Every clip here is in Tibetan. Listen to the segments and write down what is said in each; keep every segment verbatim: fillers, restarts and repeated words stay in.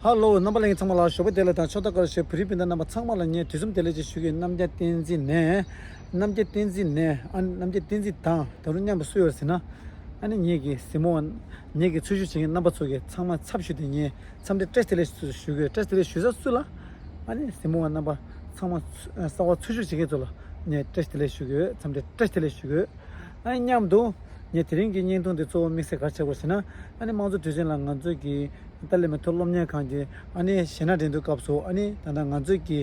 ཧ་ལོ། རྣམ་པ་ལྷན་རྒྱས་ཚང་མ་ལ་ཞོགས་པ་བདེ་ལེགས་དང་ཆོས་ཐོག་དཀར་ཞོལ་བོད་རིགས་སྤུན་ཟླ་རྣམ་པ་ཚང་མ་ལ་ངས་དུས་གསུམ་བདེ་ལེགས་ཅེས་ཞུ་གི་ཡོད། རྣམ་རྒྱལ་བསྟན་འཛིན་ནས། རྣམ་རྒྱལ་བསྟན་འཛིན་ནས། ཨ། རྣམ་རྒྱལ་བསྟན་འཛིན་དང་ད་རུང་མཉམ་དུ་སུ་ཡོད་ཟེར་ན། ཨ་ནི་ངེད་ཀྱི་གཟིགས་མོ་བ། ངེད་ཀྱི་འཚོལ་ཞིབ་བྱེད་མཁན་རྣམ་པ་ཚོ་གི་ཚང་མ་ཚབ་ཞུས་ཏེ་ངས་འཚམས་འདྲི་བཀྲ་ཤིས་བདེ་ལེགས་ཞུ་གི་ཡོད། བཀྲ་ཤིས་བདེ་ལེགས་ཞུ་ས་སུ་ལ། ཨ་ནི་གཟིགས་མོ་བ་རྣམ་པ་ཚང་མ་ཚུ་ཨ། གསར་པ་འཚོལ་ཞིབ་བྱེད་མཁན་ཚོ་ལ་ངས་བཀྲ་ཤིས་བདེ་ལེགས་ཞུ་གི་ཡོད། འཚམས་འདྲི་བཀྲ་ཤིས་བདེ་ལེགས་ཞུ་གི་ཡོད། ཨ་ནི་མཉམ་དུ་ངས་དེ་རིང་གི་བརྙན་ཐུང་འདི་གཙོ་བོ་དམིགས་བསལ་ག་རེ་བྱས་པ་ཟེར་ན། ཨ་ནི་དམངས་གཙོ་དུས་ཆེན་ལ་ང་ཚོ་གི་ཏཱ་ལའི་མེ་ཏོག་སློབ་གཉེར་ཁང་གི་ཨ་ནི་གཞས་སྣ་འགྲན་བསྡུར་སྐབས་སུ། ཨ་ནི་ད་ལྟ་ང་ཚོ་གི་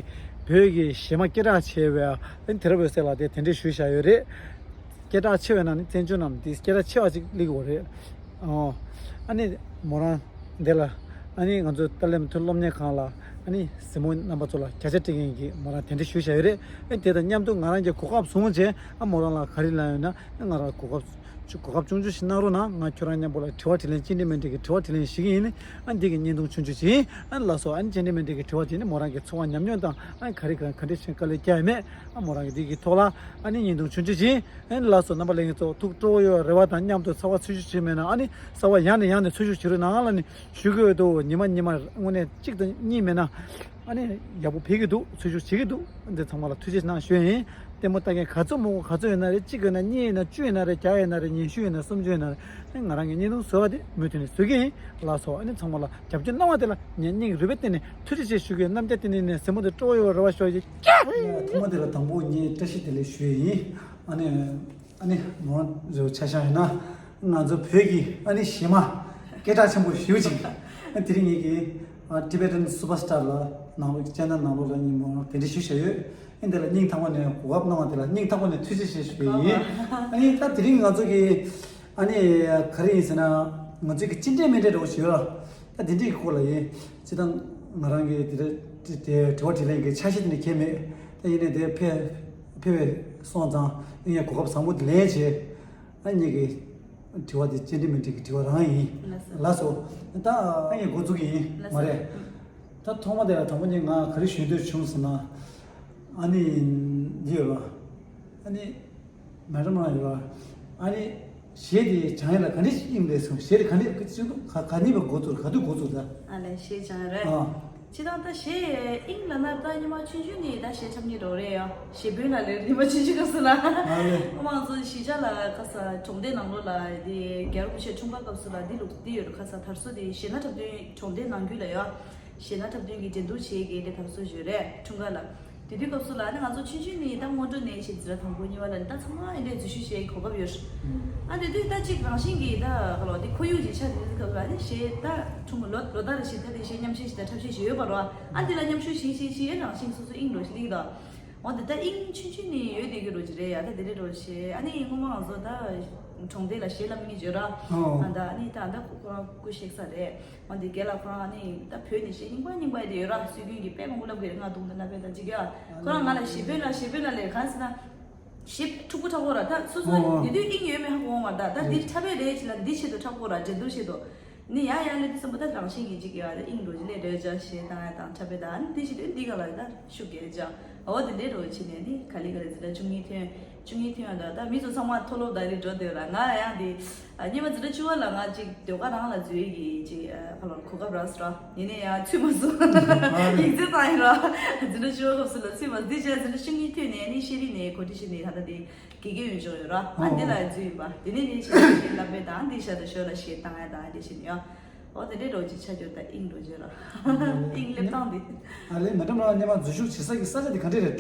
བོད་ཀྱི་གཞས་མ་སྐད་གྲགས་ཆེ་བའི་ཨ་ནི་དེ་རབ་འོད་ཟེར་ལགས་དེ་གདན་འདྲེན་ཞུས་བཞག་ཡོད་རེད། སྐད་གྲགས་ཆེ་བའི་ནང་ནས་བཙན་བྱོལ་ནང་འདི་སྐད་གྲགས་ཆེ་བ་ཅིག་སླེབས་ཀྱི་ཡོད་རེད། ཨོ། ཨ་ནི་མོ་རང་འདི་ལ། ཨ་ནི་ང་ཚོ་ཏཱ་ལའི་མེ་ཏོག་སློབ་གཉེར་ཁང་ལ་ཨ་ནི་གཟིགས་མོ་རྣམ་པ་ཚོ་ལ་བརྒྱ་ཆ་སྤྲད་མཁན་གྱི་མོ་རང་གདན་འདྲེན་ཞུས་བཞག་ཡོད་རེད། ཨ་ནི་དེ་དང་མཉམ་དུ་ང་རང་གིས་གོ་སྐབས་བཟུང་བྱས། ཨ། མོ་རང་ལ་ག་རེ་ལབ་ཡོད་ན། ཨ། ང་རང་གོ་སྐབས་གོ་སྐབས་ཆུང་ཆུང་ཞིག་གནང་རོགས་གནང་། ང་ཁྱོད་རང་མཉམ་པོ་ལ་དྲི་བ་དྲིས་ལན་ཅི་འདྲ་མི་འདྲ་གི་དྲི་བ་དྲིས་ལན་ཞུ་གི་ཡིན། ཨ། འདི་གི་བརྙན་ཐུང་ཆུང་ཆུང་ཞིག་ཡིན། ཨ་ནི་ལགས་སོ། ཨ་ནི་ཅི་འདྲ་མི་འདྲ་གི་དྲི་བ་དྲིས་ནས་མོ་རང་གི་ཚོར་བ་ཉམས་མྱོང་དང་། ཨ་ནི་ག་རེ་ག་ག་འདྲ་ཞིག་དཀའ་ལས་བརྒྱབ་ཡོད་མེད། ཨ། མོ་རང་གི་འདི་གི་ཐོག་ལ་ཨ་ནི་བརྙན་ཐུང་ཆུང་ཆུང་ཞིག་ཡིན། ཨ་ནི་ལགས་སོ། རྣམ་པ་ལྷན་རྒྱས་ཚོ་ཐུགས་སྤྲོ་བོ་ཡོད་རེ་བ་དང་མཉམ་དུ་གསར་པ་འཚོལ་ཞིབ་བྱེད་མེད་ན། ཨ་ནི་གསར་པ་ཡང་ནས་ཡང་ནས་འཚོལ་ཞིབ་བྱེད་རོགས་གནང་ལབ་ནས་ཞུ་གི་ཡོད་དོ། ཉི་མ་ཉི་མ་དངོས་གནས་གཅིག་དང་གཉིས་མེད་ན། ཨ་ནི་ཡག་པོ་ཕེབས་ཀྱི་འདུག། འཚོལ་ཞིབ་བྱེད་ཀྱི་འདུག། འདི་ཚང་མ་ལ་ཐུགས་རྗེ་གནང་ཞུ་ཡིན། ལྟད་མོ་ལྟ་མཁན་ག་ཚོད་མང་པོ་ག་ཚོད་ཡོད་ན་རེད། གཅིག་ཡོད་ན་གཉིས་ཡོད་ན་བཅུ་ཡོད་ན་རེད། བརྒྱ་ཡོད་ན་རེད། ཉི་ཤུ་ཡོད་ན་སུམ་ཅུ་ཡོད་ན་རེད། ཨ་ནི་ང་རང་གི་བརྙན་ཐུང་བཟོ་བ་དེ་མུ་མཐུད་ནས་བཟོ་གི་ཡིན། ལགས་སོ། ཨ་ནི་ཚང་མ་ལ་རྒྱབ་སྐྱོར་གནང་བ་དེ་ལ་ངས་སྙིང་རུས་པའི་གཏིང་ནས་ཐུགས་རྗེ་ཆེ་ཞུ་གི་ཡོད། རྣམ་རྒྱལ་བསྟན་འཛིན་ནས་གཟིགས་མོ་དེ་སྤྲོ་བོ་ཡོད་རེ་བ་ཞུ་ཡིན། ཐོག་མ་དེ་ལ་དང་པོ་ངས་བཀྲ་ཤིས་བདེ་ལེགས་ཞུ་ཡི་ཡིན། ཨ་ནི། ཨ་ནི་མོ་རང་རེ་བ་ཆ་བཞག་ཡིན་ན། ང་ཚོ་བོད་ཀྱི་ཨ་ནི་གཞས་མ་སྐད་གྲགས་ཆེན་པོ་ཞེ་པོ་ཅིག། ཨ། དེ་རིང་ངེད་ཀྱི་ཨ་Tibetan Superstar ལ་ནང་ལོགས་ཀྱི་channel ནང་ལོགས་ལ་ངས་མོ་རང་གདན་འདྲེན་ཞུས་བཞག་ཡོད། ཨ། འདི་ལ་སྙིང་ཐག་པ་ནས་གོ་སྐབས་གནང་བ་དེ་ལ་སྙིང་ཐག་པ་ནས་ཐུགས་རྗེ་ཆེ་ཞུ་གི་ཡིན། ཨ་ནི་ད་དེ་རིང་ང་ཚོ་གི་ཨ་ནི་ག་རེ་ཡིན་ཟེར་ན། ང་ཚོ་གི་ཅི་འདྲའི་མི་འདྲའི་འདྲ་བོ་ཞིག་ཡོད་ལ། ད་དེ་འདྲའི་སྐོར་ལ་ཡིན། སྤྱིར་བཏང་ང་རང་གི་དེ་འདྲ་དེ་དྲི་བ་དྲིས་ལན་གྱི་ཆ་ཤས་དེ་འདྲ་གང་ཡང་མེད། ད་ཡིན་ནའི་དེ་ཕེབས་ཕེབས་པའི་སོང་ཙང་ངས་གོ་སྐབས་བཟང་པོ་དེ་ལེན་བྱས། ཨ། ངེད་ཀྱི་དྲི་བ་དེ་ཅི་འདྲ་མི་འདྲ་གི་དྲི་བ་རང་ཡིན། ལགས་སོ། ལགས་སོ། ད་ཨ་ངས་འགོ་འཛུགས་ཀྱི་ཡིན། ལགས་སོ། མ་རེད། ད་ཐོག་མ་དེ་ལ་དང་པོ་ནས་ང་ག་རེ་ཞུ་འདོད་བྱུང་ཟེར་ན། ཨ་ནི་འདི་ཡོད་ར། ཨ་ནི་མེ་ཌམ་རང་ཡོད་ར། ཨ་ནི་གཞས་དེ་སྦྱང་ཡ་ལ་ག་འདྲ་ཞིག་དབྱིངས་སླེབས་སོང་། གཞས་དེ་ག་འདྲ་ག་ག་ནས་འགོ་བཙུགས། ག་དུས་འགོ་བཙུགས་ད། ཨ་ལས། གཞས་སྦྱང་ཡ་རེད། ཨ། སྤྱིར་བཏང་ད་གཞས་དབྱིངས་ལབ་ན་ད་ཉི་མ་ཆུང་ཆུང་ནས་ད་གཞས་འཁྲབ་མཁན་འདྲ་བོ་རེད་ཡ། གཞས་དཔོན་ལ་ལས་ཉི་མ་ཆུང་ཆུང་སྐབས་སུ་ལ། ཨ་ལས། ཨ་མ་ང་ཚོ་གཞིས་ཆགས་ལ་ཁ་ས་གྲོང་སྡེ་ནང་ལོགས་ལ་དེ་རྒྱལ་བ་རིན་པོ་ཆེ་འཁྲུངས་སྐར་སྐབས་སུ་ལ་དེ་ལུགས་དེ་ཡོད་རེད། ཁ་ས་དར་སྲོལ་དེ་གཞས་སྣ་འཁྲབ་སྟོན་གྲོང་སྡེ་ནང་ཁུལ་ལ་ཡ། གཞས་སྣ་འཁྲབ་སྟོན་གྱི་འགྲན་བསྡུར་བྱེད་ཀྱི་དེ་དར་སྲོལ་ཞིག་རེད། འཁྲུངས་སྐར་ལ། དེ་དུས་སྐབས་སུ་ལ་ནི་ང་ཚོ་ཆུང་ཆུང་ནས་ད་སྔོན་འགྲོ་ནས་གཞས་འཛིན་གྲྭ་དང་པོ་གཉིས་པ་ལ་ནི་ད་ཚང་མ་ཨེ་འདྲའི་འཛུལ་ཞུགས་བྱེད་གོ་སྐབས་ཡོད། ཨ། དེ་དུས་ད་ཅིག་རང་བཞིན་གྱིས་ད་ག་ལོ་དེ་ཁོར་ཡུག་ཅིག་ཆགས། དེ་དུས་སྐབས་ལ་ནི་གཞས་ད་འཁྲུངས་ལོ་ལོ་ལྟར་རེ་བཞིན་ད་དེ་གཞས་མཉམ་གཞས་ཞིག་དང་འཁྲབ་གཞས་ཞིག་ཡོད་པ་རེད་བ། ཨ། དེ་ལ་མཉམ་ཞུགས་བྱེད་བྱེད་བྱེད་རང་བཞིན་སོ་སོ་དབྱིངས་འགྲོ་ཞིག་སླེབས་ཀྱི་འདུག། འོ་དེ་ད་དབྱིངས་ཆུང་ཆུང་ནས་ཡོད་བསྡད་ཀྱི་འདྲ་བོ་ཅིག་རེད་ཡ། ད་དེ་འདྲའི་འདྲ་བོ་བྱས། ཨ་ནི་སྔོན་མ་ང་ཚོ་ད་གྲོང་སྡེ་ལ་གཞས་བསླབ་མཁན་ཅིག་ཡོད་ར། ཨོ། ཨ། ད་ཨ་ནི་ད་ད་ཁོ་ཁོ་རང་སྐུ་གཤེགས་ས་རེད། འོ་དེ་རྒན་ལགས་ཁོ་རང་ཨ་ནི་ད་བོད་ནས་གཞས་རྙིང་པ་རྙིང་པ་དེ་ཡོད་ར། སྲོལ་རྒྱུན་གྱི་དཔེ་མང་པོ་བསླབ་ཀྱི་རེད། རྔ་རྡུང་དང་སྣ་བད་དང་ཅིག་ཡ། ཁོ་རང་ང་ལ་གཞས་དཔོན་ལ་གཞས་དཔོན་ལ་ལས། གང་ཟེར་ན་གཞས་འཁྲབ་པོ་འཁྲབ་དགོས་ར། ད་སོ་སོ་ཨོ། དེ་དུས་དབྱིངས་ཡོད་མེད་ཧ་གོ་མ་རེད། ད་འདི་འཁྲབ་པའི་རེད་ཅིག་ལ་འདི་ཆེད་དུ་འཁྲབ་དགོས་ར། འགྲན་བསྡུར་ཆེད་དུ། ནི་ཡ་ཡ་ལས་དུས་ཙམ་པ་ད་རང་བཞིན་གྱིས་ཅིག་ཡ་ད་དབྱིངས་འགྲོ་ཅིག་ལས་འགྲོ་ཅག་གཞས་བཏང་ཡ་དང་འཁྲབ་པའི་ད་ཨ་ནི་འདི་ཆེད་དུ་འདི་ག་ལ་ད་ཤུགས་རྒྱག་ཅག། འོ་དེ་འདྲའི་འདྲ་བོ་བྱས་ནས་ནི་ག་ལེ་ག་ལེ་ཟེར་ད་བཅུ་གཉིས་ཐོན། བཅུ་གཉིས་ཐོན་ཡང་འདྲ། ད་མི་ཚོ་ཚང་མ་མཐོ་སློབ་ད་རེས་འགྲོ་བསྡད་ཡོད་ར། ང་ཡང་དེ་ཨ་སྔོན་མ་འཛིན་གྲྭ་བཅུ་པ་ལ་ང་ཅིག་ཟློས་གར་རང་ལ་འཛུལ་ཡས་ཀྱི་ཅིག་ཨ་ཁ་ལོར་གོ་སྐབས་རག་སོང་ར། ཡིན་ནའི་ཡང་ཚུད་མ་སོང་། ཡིག་ཚད་བཏང་ཡིན་ར། འཛིན་གྲྭ་བཅུ་པ་སྐབས་སུ་ལ་ཚུད་མ་སོང་། འདི་བྱས་འཛིན་གྲྭ་བཅུ་གཉིས་ཐོན་ནས་ནི་ཤེས་རིག་ནས་གོ་སྒྲིག་བྱས་ནས་ད་ལྟ་དེ་དགེ་རྒན་ཡོན་སྦྱོང་ཡོད་ར། ཨ་འདི་ལ་འཛུལ་ཡིན་པ། དེ་ནས་ནི་ཤེས་རིག་བསླབ་པའི་དང་འདི་ཞག་ཏུ་ཞོར་ལ་གཞས་བཏང་ཡ་དང་འདི་བྱས་ནས་ཡ། འོ་དེ་འདྲའི་འདྲ་བོ་ཅིག་ཆགས་ཀྱི་ཡོད། ད་དབྱིངས་འགྲོ་གི་ཡོད་ར། དབྱིངས་སླེབས་སྟངས་འདི། ཨ་ལས། མེ་ཌམ་ལགས་སྔོན་མ་འཛུལ་ཞུགས་བྱེད་ས་ཀྱི་ས་ཆ་དེ་ག་འདྲ་རེད།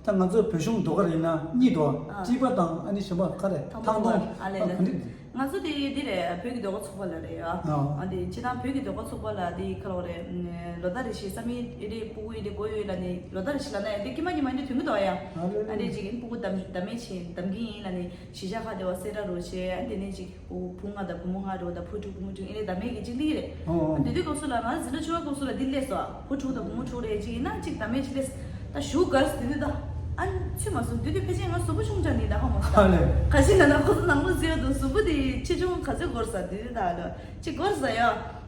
ད་ང་ཚོ་བོད་གཞུང་ཟློས་གར་ཡིན་ན་གཉིས་འདུག། ཨ། སྐྱིད་པ་དང་ཨ་ནི་གཞན་པ་ག་རེ། ཐང་སྟོང་། ཐང་སྟོང་། ཨ་ལས། ཨ་ལས། ག་འདྲ་འདི། ང་ཚོ་དེ་འདི་རེད། བོད་ཀྱི་ཟློས་གར་ཚོགས་པ་ལ་རེད་ཡ། ཨ། ཨ་འདི་སྤྱིར་བཏང་བོད་ཀྱི་ཟློས་གར་ཚོགས་པ་ལ་འདི་ཁ་ལོ་རེད། ལོ་ལྟར་རེ་བཞིན་བསམ་ཡས་ཨེ་རེད། སྤུ་གུ་ཨེ་རེད། དགོས་ཡོད་ལབ་ནས་ལོ་ལྟར་རེ་བཞིན་ལབ་ན་ཡ་འདི་ཀྱི་མ་ཉི་མ་འདི་ཐོན་གི་འདུག་ཡ། ཨ་ལས། ཨ་འདི་ཅིག་སྤུ་གུ་བདམས་བདམས་མེད་བྱས་བདམས་གི་ཡིན་ལབ་ནས་གཞིས་ཆགས་ཁག་དེ་བ་སེ་ར་རོ་བྱས། ཨ་འདི་ནས་ཅིག་བུ་བུ་ལྔ་དང་བུ་མོ་ལྔ་འགྲོ་དང་བུ་དྲུག་བུ་མོ་དྲུག་ཨེ་རེད། བདམས་མེད་ཀྱི་གཅིག་འདི་རེད། ཨོ། དེ་དུས་སྐབས་སུ་ལ་ང་འཛིན་གྲྭ་བཅུ་པ་སྐབས་སུ་ལ་འདི་སླེབས་སོང་། བུ་དྲུག་དང་བུ་མོ་དྲུག་རེད། གཅིག་ཡིན་ན་གཅིག་བདམས་མེད་གཅིག་སླེབས། ད་ཞུ་དགའ་སོང་། དེ་དུས་ད་ཨ་ནི་ཚུད་མ་སོང་། དེ་དུས་ཕལ་ཆེར་ང་གཟུགས་པོ་ཆུང་དྲགས་ནི་ད་ཧ་མ་སོང་། ཨ་ལས། ག་ཞིག་ན་ད་ཁོ་ཚོ་ནང་ལོགས་ཟེར་དུས་གཟུགས་པོ་དེ་ཆེ་ཆུང་ག་ཚོད་འགོར་ས། དེ་དུས་ད་ཨ་ལོ་ཅིག་འགོར་ས་ཡ།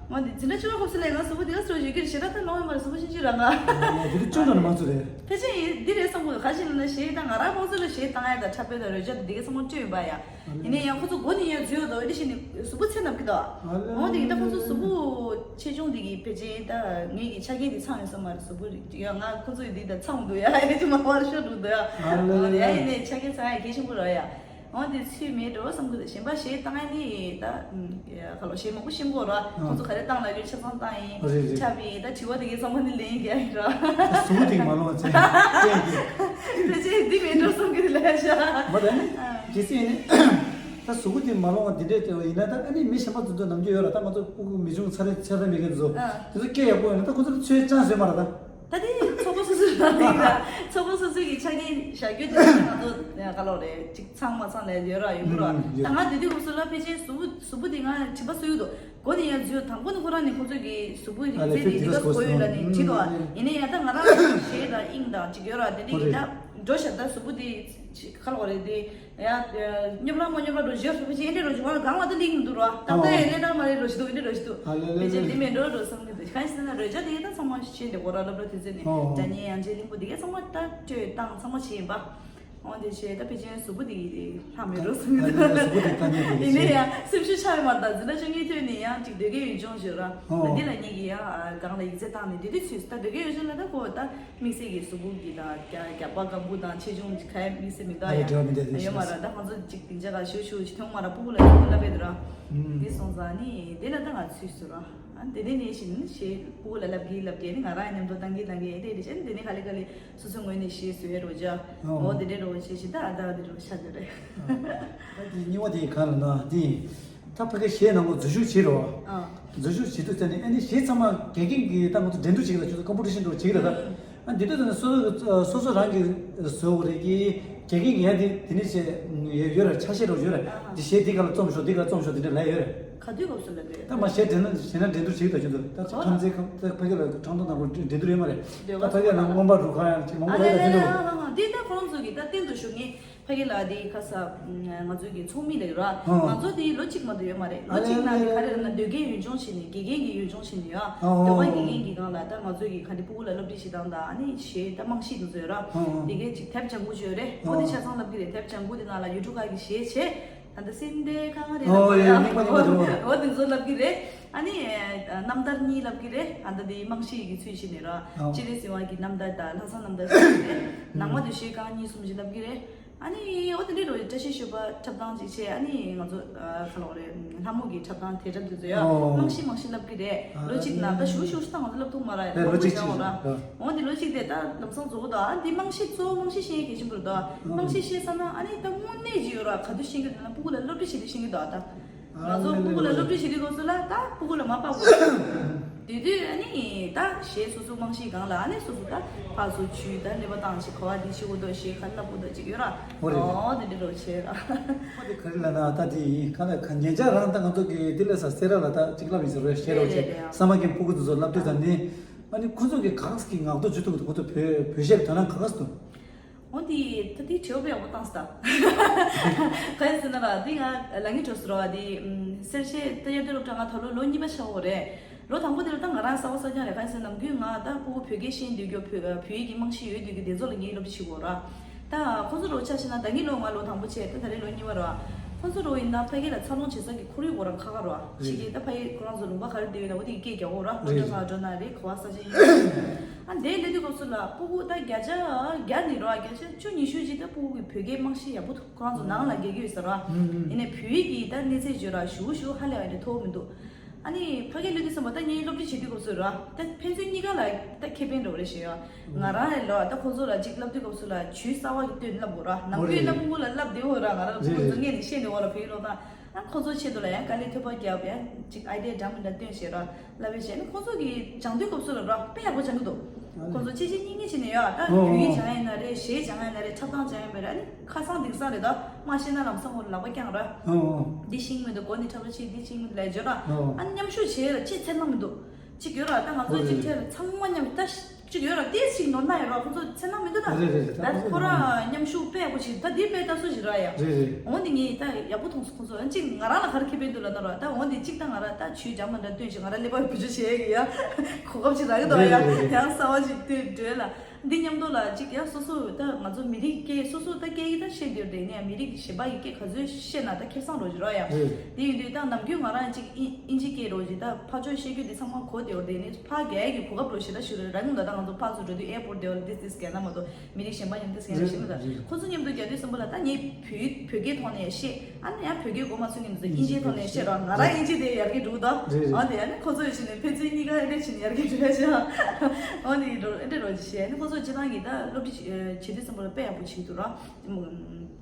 འོ་འདི་འཛིན་གྲྭ་བཅུ་པ་སྐབས་སུ་ལས་ང་གཟུགས་པོ་འདི་ག་སོ་ཞིག་གི་ཞེ་དྲག་ད་ལོང་ཡོད་མ་རེད། གཟུགས་པོ་ཤིན་ཅི་རང་ང་། འདི་ལ་སྐྱོན་འགྲོ་ནི་མ་ཚོད་རེད། ཕལ་ཆེར་ཡིན་འདི་རེད་བསམ་གི་འདུག་ག་ཞིག་ལབ་ན་གཞས་ད་ང་རང་ཕོ་ཚོད་ལ་གཞས་བཏང་ཡ་ད་འཁྲབ་པའི་ད་རོལ་ཆ་འདི་ག་ཚང་མ་སྤྲོད་ཡིན་པ་ཡ། ཡིན་ནའི་ཡང་ཁོ་ཚོ་མགོ་ནས་ཡར་འཛུལ་ཡོད་དོ་འདི་ཞིག་ནི་གཟུགས་པོ་ཚད་ནམ་གི་དོ། འོ་འདི་གི་ད་ཁོ་ཚོ་གཟུགས་པོ་ཆེ་ཆུང་འདི་གི་ཕལ་ཆེར་ད་ངེད་ཀྱི་ཆ་རྐྱེན་འདི་ཚང་ཡོད་ས་མ་རེད། གཟུགས་པོ་ཡང་ང་ཁོ་ཚོ་ཡི་འདི་ད་ཚང་འདུག་ཡ་ཨེ་ཅི་མ་བར་ཤོར་འདུག་དོ་ཡ། འོ་ཡ་ཡིན་ནའི་ཆ་རྐྱེན་ཚང་ཡ་གལ་ཆེན་པོ་རེད་ཡ། འོ་དེ་ཚུལ་མེད་འགྲོ་བསམ་གི་འདུག་གཞན་པ་གཞས་བཏང་ཡ་ནི་ད་ཁ་ལོ་གཞས་མང་པོ་ཤེས་མཁོ་ར། ཁོང་ཚོ་ག་རེ་བཏང་ལབ་རྒྱུ་ཆ་ཚང་བཏང་ཡིན། རེད་རེད། ཆ་བི་ད་དྲི་བ་དེ་གའི་བསམ་བློ་ནི་ལེན་གྱི་ཡིན་ར། གཟུགས་དེ་མ་ལོང་བ་ཅན་ཅན་གྱི། དེ་ཅི་འདི་མེད་འགྲོ་བསམ་གི་ལས་ཤ། མ་ད་ནི་གལ་སྲིད་ནི་ད་གཟུགས་དེ་མ་ལོང་བ་འདི་འདྲས་དེ་ཡིན་ན་ད་ཨ་ནི་མི་གཞན་པ་ཚོ་ཚོ་ནམ་རྒྱུན་ཡོད་ར། ད་ང་ཚོ་ཕྲུ་གུ་མི་ཆུང་ཚ་རེ་ཚ་རེ་མེད་མཁན་ཚོ་དེ་ཚོ་སྐད་ཡག་པོ་ཡོད་ན་ད་ཁོང་ཚོ་ལ་ཚོས་ཅང་བཟོས་མ་ར་ད། ད་དེ་ཚོགས་པ་སོ་སོའི་རང་ཡིན་ད། ཚོགས་པ་སོ་སོའི་གི་ཆ་རྐྱེན་བཞག་རྒྱུ་དེ་ང་ཚོ་ག་ལོག་རེད་ཅིག་ཚང་མ་ཚང་ལས་ཡོད་ར་ཡོད་གི་ར། ད་ང་དེ་དུས་སྐབས་སུ་ལ་ཕལ་ཆེར་གཟུགས་པོ་གཟུགས་པོ་དེ་ང་དྲི་པ་གསོ་ཡི་འདུག་མགོ་ནས་ཡར་འཛུལ་དང་པོ་ནི་ཁོ་རང་ནས་ཁོ་ཚོས་གི་གཟུགས་པོའི་རིག་རྩལ་དེ་འདི་ག་གོ་ཡོད་ལ་ནི་བྲིས་འདུག་ཡིན་ནའི་ཡང་ད་ང་རང་གཞས་དང་དབྱིངས་དང་ཅིག་ཡོད་ར། དེ་འདྲ་ཡིན་ད་འགྲོ་ཤག་ད་གཟུགས་པོ་དེ་ག་ལོག་རེད་དེ། ཡ། སྙོབ་ལ་མ་སྙོབ་ལ་འགྲོ་བཞི་ཤོག་ཕལ་ཆེར་ཨེ་འདྲས་རོ་བཞི་བ་ལ་གང་ལ་ད་ལིང་འདུག་རོ། ད་ལྟ་ཡི་ལས་ད་མ་རེད་རོ་བཞི་འདུག་ཨེ་འདྲས་རོ་བཞི་འདུག་ཕལ་ཆེར་དེ་མེད་འགྲོ་འགྲོ་བསམ་གི་འདུག་གང་ཡིན་ཟེར་ན་རོལ་ཆ་དེ་ད་ཚང་མ་ཤེས་འདི་གོ་ར་སློབ་གྲྭ་དེ་ཚོ་ནས་སྒྲ་སྙན་ཡང་ཅིན་གླིང་བུ་དེ་གས་ཚང་མ་ད་སྤྲོད་བཏང་ཚང་མ་བྱས་ཡིན་པ། འོ་དེ་བྱས་ད་ཕལ་ཆེར་གཟུགས་པོ་དེ་ལྷག་མེད་འགྲོ་བསམ་གི་འདུག་གཟུགས་པོ་དེ་ད་ཉལ་དེ་ཡིན་ནའི་ཡང་སེམས་ཤུགས་ཆག་ཡོད་མ་རེད། ད་འཛིན་གྲྭ་བཅུ་གཉིས་ཐོན་ནས་ཡང་ཅིག་སྡོད་མཁན་ཡུལ་ལྗོངས་ཞིག་ར། འདི་ལ་ཉིད་ཀྱི་ཡང་སྒང་ལ་ཡིག་ཚད་བཏང་ནས་དེ་དུས་ཚོད་ད་སྡོད་མཁན་ཡུལ་ལྗོངས་ལ་ད་གོ་ད། དམིགས་བསལ་གྱི་གཟུགས་པོ་གི་དང་རྒྱ་རྒྱགས་པ་སྒམ་པོ་དང་ཆེ་ཆུང་གི་ཁ་ཡ་དམིགས་བསལ་མི་འདུག་ཨ་ཡ་ཡོད་མ་ར། ད་ང་ཚོ་ཅིག་སྡིངས་ཆ་ག་ཞུ་ཞུ་ཅིག་མཐོང་མ་ར་སྤུ་གུ་ལ་ཅིག་བསླབ་པས་དུ་ར། འདི་སོང་ཙང་ནི་དེ་ལ་ད་ང་ཚུད་སུ་ར། ཨ་དེ་ནས་ནས་བཞིན་ཞེས་སྤུ་གུ་ལ་བསླབ་གི་བསླབ་གི་ནི་ང་རང་མཉམ་དུ་བཏང་གི་བཏང་གི་དེ་དེ་བྱས་ནི་དེ་ནས་ག་ལེ་ག་ལེ་སོ་སོའི་ངོས་ནས་ཞེས་སུ་ཡོད་རོ་ཇ། འོ་དེ་འདྲའི་རོ་བྱས་ཤིང་ད་ཨ་ད་དེ་རོ་ཤ་དེ་རེད། ད་དེ་གཉིས་པ་དེ་ག་ལ་ན་དེ། ད་ཕ་གི་གཞས་ནང་ལོགས་འཛུལ་ཞུགས་བྱེད་རོགས། འཛུལ་ཞུགས་བྱེད་དུས་ཙམ་ནས་ཨ་ནི་གཞས་ཚང་མ་དགེ་རྒན་གྱིས་ད་ང་ཚོ་འགྲན་བསྡུར་བྱེད་ཀྱི་ལ་ཁྱོད་ཚོ་ཀམ་པི་ཊི་ཤན་འགྲོ་བྱེད་ཀྱི་ལ་ད། ཨ་འདི་དུས་ཙམ་ནས་སོ་སོ་སོ་སོ་རང་གི་བཟོ་དགོས་རེད་ཀྱི་དགེ་རྒན་གྱིས་ཡང་དེ་དེ་ནས་བྱས་ཡོད་རེད། ཆ་ཤས་རོགས་ཡོད་རེད། འདི་གཞས་འདི་ག་ལ་རྩོམ་ཤོག་འདི་ག་ལ་རྩོམ་ཤོག་འདི་འདྲ་ལབ་ཡོད་རེད། ག་དུས་སྐབས་སུ་ལབ་ཡོད། ད་མ་གཞས་འགྲན་ན་གཞས་ན་འགྲན་བསྡུར་བྱེད་ཀྱི་ད་ཁྱོད་ཚོ་ད་ཕ་གི་ལ་ཁྲང་ཏང་དང་པོ་འགྲན་བསྡུར་ཡོད་མ་རེད། ད་ཕ་གི་ལ་མངོན་པ་རུ་ཁག་ཡང་ཅིག་མང་པོ་རེད་ད་དེ་འདྲ། འདི་ད་ཁོ་རང་ཚོ་གི་ད་སྟེང་དུ་ཞུགས་ངེས། ཕ་གི་ལ་དེ་ཁ་ས་ང་ཚོ་གི་ཚོགས་མི་ལ་ཡོད་ར། ང་ཚོ་དེ་ལོ་གཅིག་མ་གཏོགས་ཡོད་མ་རེད། ལོ་གཅིག་ནང་ནས་ག་རེ་རེད་ན་སྡོད་མཁན་ཡུལ་ལྗོངས་བྱས་ནས་དགེ་རྒན་གྱི་ཡུལ་ལྗོངས་བྱས་ནས་ཡོད། སྡོད་པ་དགེ་རྒན་གྱི་སྒང་ལ་ད་ང་ཚོ་གི་ག་འདི་སྤུ་གུ་ལ་སློབ་ཁྲིད་བྱེད་སྟངས་དང་ཨ་ནི་གཞས་ད་རྨང་གཞི་དེ་ཚོ་ཡོད་ར། དེ་གའི་ཅིག་དེབ་ལྗང་གུ་ཅིག་ཡོད་རེད། ཨོ་དེ་ཆ་ཚང་ལབ་གི་རེད། དེབ་ལྗང་གུ་དེ་ནང་ལ་ཡུལ་གྲུ་ཁག་གི་གཞས་བྱས། ད་ལྟ་སེམས་བདེ་གང་རེད་ལབ་ཨོ་ཡ་གཉིས་པ་གཉིས་པ་དེ་ཨོ་དེ་ཚོ་ལབ་གི་རེད། ཨ་ནི་རྣམ་ཐར་གཉིས་ལབ་གི་རེད། ཨ་ད་དེ་རྨང་གཞི་ཡི་གི་ཚུལ་བྱས་ནས་ར། སྤྱི་ལེ་ཟིན་བ་གི་རྣམ་ཐར་དང་ལྷ་ས་རྣམ་ཐར་བྱས་ནས་རེད། ནང་མ་དུ་གཞས་རྐང་གཉིས་གསུམ་ཞིག་ལབ་གི་རེད། ཨ་ནི་ཨོ་དེ་འདྲའི་རོ་བཀྲ་ཤིས་ཞོལ་པ་འཁྲབ་སྟངས་ཅིག་བྱས། ཨ་ནི་ང་ཚོ་ཨ་ག་ལོག་རེད། ལྷ་མོ་གི་འཁྲབ་སྟངས་དེ་འཁྲབ་དུས་ཚོད་ཡ། ཨོ། རྨང་གཞི་རྨང་གཞི་ལབ་གི་རེད། ཨ་ལོ་གཅིག་ནང་ད་ཞུ་ཞུ་ཞུ་སྟངས་ང་ཚོ་ལབ་ཐུབ་མ་རེད། ཨེ་ལོ་གཅིག་ཅིག་ཨ། འོ་དེ་ལོ་གཅིག་དེ་ད་ལམ་སང་རྫོགས་དོ། ཨ་འདི་རྨང་གཞི་གཙོ་བོ་རྨང་གཞི་ཤེས་གལ་ཆེན་པོ་རེད་དོ། རྨང་གཞི་ཤེས་ས་ན་ཨ་ནི་ད་དངོས་གནས་ཅིག་ཡོད་ར། ག་དུས་ཤེས་ཀྱི་འདུག་ན་སྤུ་གུ་ལ་སློབ་ཁྲིད་བྱེད་དུས་ཤེས་ཀྱི་འདུག་ཨ་ད། ང་ཚོ་སྤུ་གུ་ལ་སློབ་ཁྲིད་བྱེད་དུས་སྐབས་སུ་ལ་ད་སྤུ་གུ་ལ་མ་ཕབ་དགོས། དེ་དུས་ཨ་ནི་ད་གཞས་སོ་སོ་རྨང་གཞིའི་སྒང་ལ་ཨ་ནི་སོ་སོ་ད་ཕར་ཚུར་འཇུས་ད་ཀླད་པ་བཏང་ཞིག་ག་བ་འདི་ཤེས་དགོས་འདུག་གཞས་ག་ལབ་དགོས་འདུག་ཅིག་ཡོད་ར། ཨོ་རེད། ཨོ་དེ་འདྲ་རོ་བྱེད་ར། ཨོ་དེ་ག་རེ་ལབ་ན་ད་དེ་ཡིན་ག་ལ་ག་ཉེ་ཆར་རང་ད་ང་ཚོ་གི་དེ་ལས་ས་སེ་ར་ལ་ད་ཅིག་ལབ་ཡིན་ཟེར་རོ་བཤད་རོ་བྱེད། རེད་རེད། ཨ་ས་མ་ཀན་སྤུ་གུ་དེ་ཚོ་སློབ་དུས་ད་ནི་ཨ་ནི་ཁོ་ཚོ་གི་ག་ས་གི་ངག་ཐོག་ཇུས་གཏོགས་ཁོ་ཚོ་བོད་བོད་གཞས་དོ་སྣང་ག་ག་ས་འདུག་ཨོ་དེ་ད་དེ་དྲི་བ་དཔེ་ཡག་པོ་བཏང་སྟ། ག་རེ་ཟེར་ན་ར་དེ་ང་ལ་ངའི་གྲོགས་སུ་ར་བ་དེ་སེར་བཤད་ད་དབྱར་དུས་སློབ་གྲྭ་ང་ད་ལོ་ལོ་གཉིས་པ་ཆགས་ཡོད་རེད། ལོ་དང་པོ་དེ་ལ་ད་ང་རང་གསར་པ་གསར་རྐྱང་རེད། ག་རེ་ཟེར་ན་ནམ་རྒྱུན་ང་ད་སྤུ་གུ་བོད་སྐད་ཤེས་འདོད་རྒྱུ་བོད་བོད་ཡིག་གི་རྨང་གཞི་ཡོད་འདོད་རྒྱུ་དེ་ཚོ་ལ་ངས་སློབ་ཁྲིད་བྱེད་དགོས་ར། ད་ཁོང་ཚོ་རོགས་ཆ་བཞག་ན་ད་གིན་ལོ་ང་ལོ་དང་པོ་བྱས་ད་ད་རེས་ལོ་གཉིས་པ་ར། ཁོང་ཚོ་རོགས་ཡིན་ན་ཕ་གི་ལ་འཚར་ལོངས་བྱེད་ས་གི་ཁོར་ཡུག་ཁོ་རང་ཁག་ཁག་ར། ཕྱི་རྒྱལ་ད་ཕ་གི་ཁོ་རང་ཚོ་ལུང་པ་ག་རེ་བསྡད་ཡོད་ན་འོ་དེ་གི་སྐད་རྒྱག་གོ་ར། སློབ་གྲྭ་ཁག་འགྲོ་ན་རེད། ག་བ་ས་ཆ་ཡིན། ཨ་འདས་སླེབས་དུས་སྐབས་སུ་ལ་སྤུ་གུ་ད་བརྒྱ་ཆ་བརྒྱ་ནི་ར་བརྒྱ་ཆ་བཅུ་ཉི་ཤུ་ཅིག་ད་སྤུ་གུ་གི་བོད་སྐད་རྨང་གཞི་ཡག་པོ་འདུག་ཁོ་རང་ཚོ་ནང་ལ་རྒྱག་གི་ཡོད་ས་ར། ཡིན་ནའི་བོད་ཡིག་གི་ད་གནས་ཚད་བརྗོད་ར་ཞུ་ཞུ་ཧ་ལས་པ་འདྲ་མཐོ་བོ་མི་འདུག་ཨ་ནི་ཕ་གིར་སླེབས་དུས་ཙམ་པ་ད་ངའི་སློབ་ཁྲིད་བྱེད་དུས་སྐབས་སུ་ར་ད་ཕན་ཚུན་གཉིས་ཀ་ལ་ད་ཁེ་ཕན་འདྲ་བོ་རེད་ཞེས་ཡ། ང་རང་རེད་ལོ་ད་ཁོ་ཚོ་ལ་ཅིག་བསླབ་དུས་སྐབས་སུ་ལ་ཇུས་གསར་བ་གི་སྟོན་བསླབ་དགོས་ར། ནམ་རྒྱུན་ལ་སྤུ་གུ་ལ་བསླབ་བདེ་བོ་ར། ང་རང་ལ་སྤུ་གུ་ཚོ་ངས་ནས་བཤད་འདི་བ་ལ་བོད་ཡིག་ཀློག་སྟངས་ཨ་ཁོ་ཚོ་ཆེད་དུ་ལ་ཡང་དཀའ་ལས་ཐོལ་པ་བརྒྱབ་ཡང་ཅིག་ཨའི་ཌི་ཡ་འདྲ་མི་འདྲ་སྟོན་ཞེས་ར་བསླབ་པའི་བྱས་ནས་ཁོ་ཚོ་གི་སྦྱང་དུས་སྐབས་སུ་ལ་ར་དཔེ་ཡག་པོ་སྦྱང་གི་འདུག་ཁོ་ཚོ་གཅེས་གཅེས་གཉིས་གཉིས་བྱས་ནས་ཡོད་ད། བོད་ཡིག་སྦྱང་ཡ་ཡིན་ན་རེད། གཞས་སྦྱང་ཡ་ཡིན་ན་རེད། འཁྲབ་སྟངས་སྦྱང་ཡ་ཡིན་པ་རེད། ཨ་ནི་ཁ་སང་དེང་སང་རེད་ད་མ་ཤེས་ན་ལམ་སང་ཁོ་ལག་པ་བརྐྱངས་ར། འདི་ཤེས་ཀྱི་མི་འདུག་མགོ་ནས་འཁྲབ་པ་ཆེ་འདི་ཤེས་ཀྱི་མི་འདུག་ལབ་བརྗོད་ར། ཨ་ནི་མཉམ་ཞུགས་བྱས་ར་ཅིག་ཚད་མ་མི་འདུག་གཅིག་ཡོད་ར། ད་ང་ཚོ་གཅིག་ཁྲལ་ཚང་མ་མཉམ་ད་གཅིག་ཡོད་ར། ཏིས་ཅིག་ནོར་ན་ཡོད་ར། ཁོ་ཚོ་ཚེ་ན་མི་འདུག་ད། རེད་རེད་རེད། ད་ད་ཁོ་ཁོ་ཚོ་ར་མཉམ་ཞུགས་དཔེ་ཡག་པོ་བྱེད། ད་འདི་དཔེ་ད་སུ་ཞིག་ར་ཡ། རེད་རེད། འོ་འདི་ངས་ད་ཡག་པོ་མཐོང་སོང་ཁོ་ཚོ། ཨ་གཅིག་ང་རང་ལ་ག་རེ་ཁེ་ཕན་འདུག་ལབ་ན་ར། ད་འོ་འདི་གཅིག་ད་ང་ར་ད་ཆུའི་འགྲམ་མ་འདྲ་སྟོན་ཞིག་ང་ར་ཀླད་པ་བུ་ཆུ་བྱེད་ཀྱི་ཡ། གོ་སྐབས་ཅིག་རག་གི་འདུག་ཡ། རེད་རེད་རེད། ཡང་གསར་བ་ཅིག་ལྟོས་འགྲོས་ལ། འདི་མཉམ་དུ་ལ་གཅིག་ཡང་སོ་སོ་ད་ང་ཚོ་མི་རིགས་སྐད་སོ་སོ་ད་སྐད་ཡིག་ད་བཤད་འདོད་དེ་ནས་མི་རིགས་གཞན་པ་ཡི་སྐད་ག་ཚོད་བཤད་ན་ད་ཁེ་བཟང་རོ་ཅིག་རོ་ཡ། རེད། དེ་ཡིན་དུས་ད་ནམ་རྒྱུན་ང་རང་གཅིག་ཨིན་ཨིན་ཇི་སྐད་རོ་ཅིག་ད་ཕར་ཕྱོགས་བཤད་རྒྱུ་དེ་ཚང་མ་གོ་དེ་འོ་དེ་ནས་ཕར་རྒྱ་ཡིག་གི་གོ་སྐབས་རོ་ཞེ་ད་ཞུ་རེད་ར། ངུ་ད་ད་ང་ཚོ་ཕར་ཚུར་འགྲོ་དུས་ཨེར་པོར་དེ་འོ་ལ་this this རྒྱ་ན་མ་གཏོགས་མི་རིགས་གཞན་པ་ཡིན་this རྒྱ་ན་ཞེ་མི་ད། རེད། ཁོ་ཚོ་མཉམ་དུ་རྒྱ་དུས་གསུམ་པ་ལ་ད་ངས་བོད་བོད་སྐད་ཐོག་ནས་བཤད། ཨ་ནི་ཡང་བོད་སྐད་གོ་མ་ཚོད་ནི་མི་ཚོ་དབྱིན་ཇིའི་ཐོག་ནས་བཤད་རོགས། ང་རང་དབྱིན་ཇི་དེ་ཡར་རྒྱས་འགྲོ་གི་འདུག་རེད་རེད། ཨ་ནི་ཨ་ནི་ཁོ་ཚོ་ཡོད་ཕྱིན་ནས་ཕན་ཚུན་གཉིས་ཀ་ཨེ་འདྲ་བྱས་ནས་ཡར་རྒྱས་འགྲོ་ཡ་ཤག་ཨ་ནི་འགྲོ་ཨེ་འདྲ་རོགས་ཅིག་བཤད། ཨ་ནི་ཁོ་ཚོ་སྤྱིར་བཏང་གི་ད་སློབ་ཁྲིད་བྱེད་དུས་ཙམ་པ་ལ་དཔེ་ཡག་པོ་བྱེད་འདུག་ར།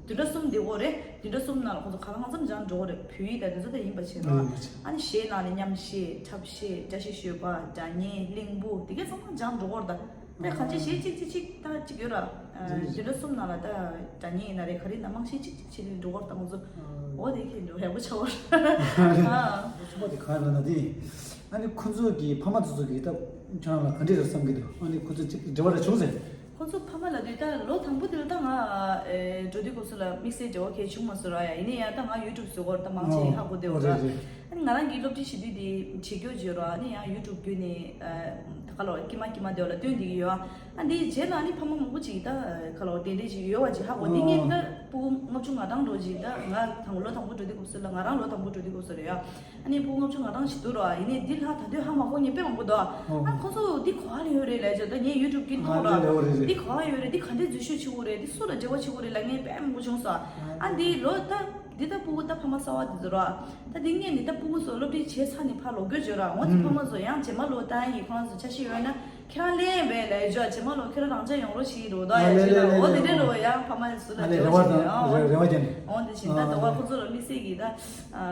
བདུན་ཕྲག་གསུམ་བསྡད་དགོས་རེད། བདུན་ཕྲག་གསུམ་ནང་ལ་ཁོ་ཚོ་ག་ལ་གང་འཚམ་སྦྱང་འགྲོ་གི་རེད། བོད་ཡིག་དང་དེ་ཚོ་ད་ཡིན་པ་བྱས་རོགས། ཨ་ནི་གཞས་ནང་ནས་མཉམ་གཞས་འཁྲབ་གཞས་བཀྲ་ཤིས་ཞོལ་པ་སྒྲ་སྙན་གླིང་བུ་དེ་གས་ཚང་མ་སྦྱང་འགྲོ་གི་རེད་ད། ད་གང་ཅི་ཞེས་གཅིག་གཅིག་གཅིག་ད་གཅིག་ཡོད་ར། རེད་རེད། བདུན་ཕྲག་གསུམ་ནང་ལ་ད་སྒྲ་སྙན་ཡིན་ན་རེད། ག་རེ་ན་རྨང་གཞི་གཅིག་གཅིག་བྱས་ནས་འགྲོ་བར་བཏང་ཚོ། འོ་དེ་ཁྱེད་འགྲོ་ཡག་པོ་ཆགས་པ་རེད། ཨ། གསུམ་པ་དེ་ག་རེ་ལབ་ན་དེ། ཨ་ནི་ཁོ་ཚོ་གི་ཕ་མ་དེ་ཚོ་གི་ད་ཁྱོད་རང་ལ་ག་འདྲས་རེད་བསམ་གི་འདུག་ཨ་ནི་ཁོ་ཚོ་གཅིག་འབྲེལ་བ་རེ་བྱུང་ཟེར། ཁོ་ཚོ་ཕ་མ་ལ་དུས་ད་ལོ་དང་པོ་དེ་ལ་ད་ང་འགྲོ་དུས་སྐབས་སུ་ལ་དམིགས་བསལ་འབྲེལ་བ་གལ་བྱུང་མ་སོང་ར་ཡ། ཡིན་ནའི་ཡང་ད་ང་ཡུ་ཊུབ་བཟོ་སྐོར་ད་མང་ཆེ་ཧ་གོ་བསྡད་ཡོད་ར། ཨ་ནི་ང་རང་གི་སློབ་ཁྲིད་བྱེད་དུས་དེ་བྱེད་རྒྱུ་བརྗོད་རོགས། ཨ་ནི་ཡང་ཡུ་ཊུབ་བརྒྱུད་ནས་ད་ག་ལོ་ཀྱི་མ་ཀྱི་མ་དེ་ལ་སྟོན་བསྡད་ཀྱི་ཡོད། ཨ་འདིའི་རྗེས་ལ་ཨ་ནི་ཕ་མ་མང་པོ་ཅིག་ད་ག་ལོ་དེ་འདྲས་ཅིག་ཡོད་པ་ཅིག་ཧ་གོ། འདི་ངས་ད་ཕྲུ་གུ་ལྔ་བཅུ་ང་གྲངས་འགྲོ་ཅིག་ད་ང་དང་ལོ་དང་པོ་འགྲོ་དུས་སྐབས་སུ་ལ་ང་རང་ལོ་དང་པོ་འགྲོ་དུས་སྐབས་སུ་རེད་ཡ། ཨ་ནི་ཕྲུ་གུ་ལྔ་བཅུ་ང་གྲངས་ཅིག་འདུག་རོགས། ཡིན་ནའི་འདི་ལྷག་ད་དུང་ཧ་མ་གོ་མཁན་དཔེ་མང་པོ་འདུག་ཨ་ཁོ་ཚོ་འདི་ག་བ་ལ་ཡོད་རེད་ལབ་ཅིག་ད་ངས་ཡུ་ཊུབ་ཀྱི་མཐོང་རོགས། འདི་ག་བ་ཡོད་རེད། འདི་ག་འདྲས་འཛུལ་ཞུགས་བྱེད་དགོས་རེད། འདི་སུ་ལ་འབྲེལ་བ་བྱེད་དགོས་རེད་ལབ་མཁན་དཔེ་མང་པོ་བྱུང་སོང་། ཨ་འདི་ལོ་ད་འདི་ད་ཕྲུ་གུ་ད་ཕ་མ་གསར་བ་འདི་ཚོ་ར། ད་འདི་ངས་ནི་ད་ཕྲུ་གུ་ཚོ་སློབ་ཁྲིད་བྱས་ཚར་ནས་ཕར་ལོག་རྒྱུ་བརྗོད་ར། འོ་འདི་ཕ་མ་ཚོ་ཡང་རྗེས་མ་ལོ་ད་ཡིན་ཁོང་ཚོ་འཆར་གཞི་ཡོད་ན་ཁྱེད་རང་ལེན་བས་ལས་ཇོ་རྗེས་མ་ལོ་ཁྱེད་རང་རང་ཅག་ཡོང་རོགས་ཞིག་རོགས་ད་ཡ་ཇི་ལ་འོ་འདི་འདྲས་རོགས་ཡང་ཕ་མ་ཚོ་ལ་རེ་བ་བྱེད་ཀྱི་ཡོད། རེ་བ་བྱེད་ནས། འོ་འདི་བཞིན་ད་ད་བ་ཁོ་ཚོ་ལ་དམིགས་བསལ་གྱི་ད་